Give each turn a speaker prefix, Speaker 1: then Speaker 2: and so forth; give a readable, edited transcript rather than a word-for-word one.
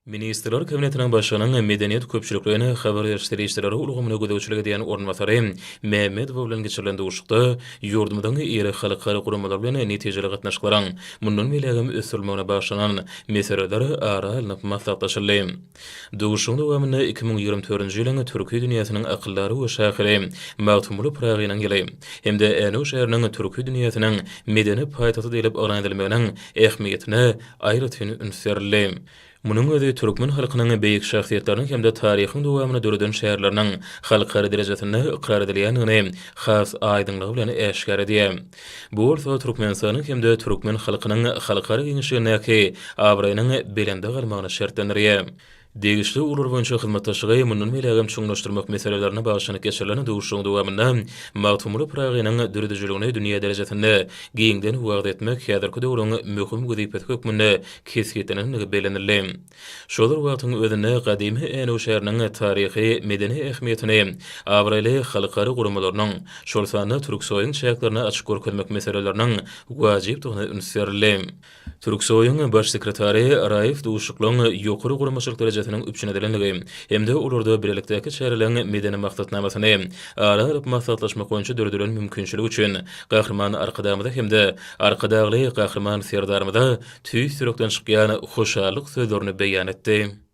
Speaker 1: Ministrler Kabinetiniň Başlygynyň medeniýet, köpçülikleýin habar beriş serişdeleri ulgamyna gözegçilik edýän orunbasary Mämmedowa bilen geçirilen duşuşykda ýurdumyzyň iri halkara guramalary bilen netijeli gatnaşyklaryň mundan beýlägem ösdürilmegine bagyşlanan meseleler ara alnyp maslahatlaşyldy. Duşuşygyň dowamynda 2024-nji ýylyň Türki dünýäsiniň akyldary we şahyry Magtymguly Pyragynyň ýyly hem-de Änew şäheriniň Türki dünýäsiniň medeni paýtagty diýlip yglan edilmeginiň ähmiýetine aýratyn üns berildi. Munuň özi türkmen halkynyň beýik şahsyýetleriniň hem-de taryhyň dowamynda döreden şäherleriniň halkara derejesinde ykrar edilýändigini has aýdyňlygy bilen äşgär edýär. Bu bolsa Türkmenistanyň hem-de türkmen halkynyň halkara giňişligindäki abraýynyň belende galmagyny şertlendirýär. Degişli ugurlar boýunça hyzmatdaşlygy mundan beýlägem çuňlaşdyrmak meselelerine bagyşlanyp geçirilen duşuşygyň dowamynda Magtymguly Pyragynyň döredijiligini dünýä derejesinde giňden wagyz etmek häzirki döwrüň möhüm wezipesi hökmünde kesgitlenendigi bellenildi. Şol bir wagtyň özünde gadymy Änew şäheriniň taryhy-medeni ähmiýetini abraýly halkara guramalarynyň, şol sanda Türksoýyň çäklerinde açyp görkezmek meseleleriniň wajypdygyna üns berildi. Türksoýyň Baş sekretary Raýew duşuşyklaryň ýokary guramaçylyk derejesiniň üpjün edilendigi hem-de olarda bilelikdäki çäreleriň medeni maksatnamasyny ara alyp maslahatlaşmak boýunça döredilen mümkinçilik üçin Gahryman Arkadagymyza hem-de Arkadagly Gahryman Serdarymyza tüýs ýürekden çykýan hoşallyk sözlerini beýan etdi.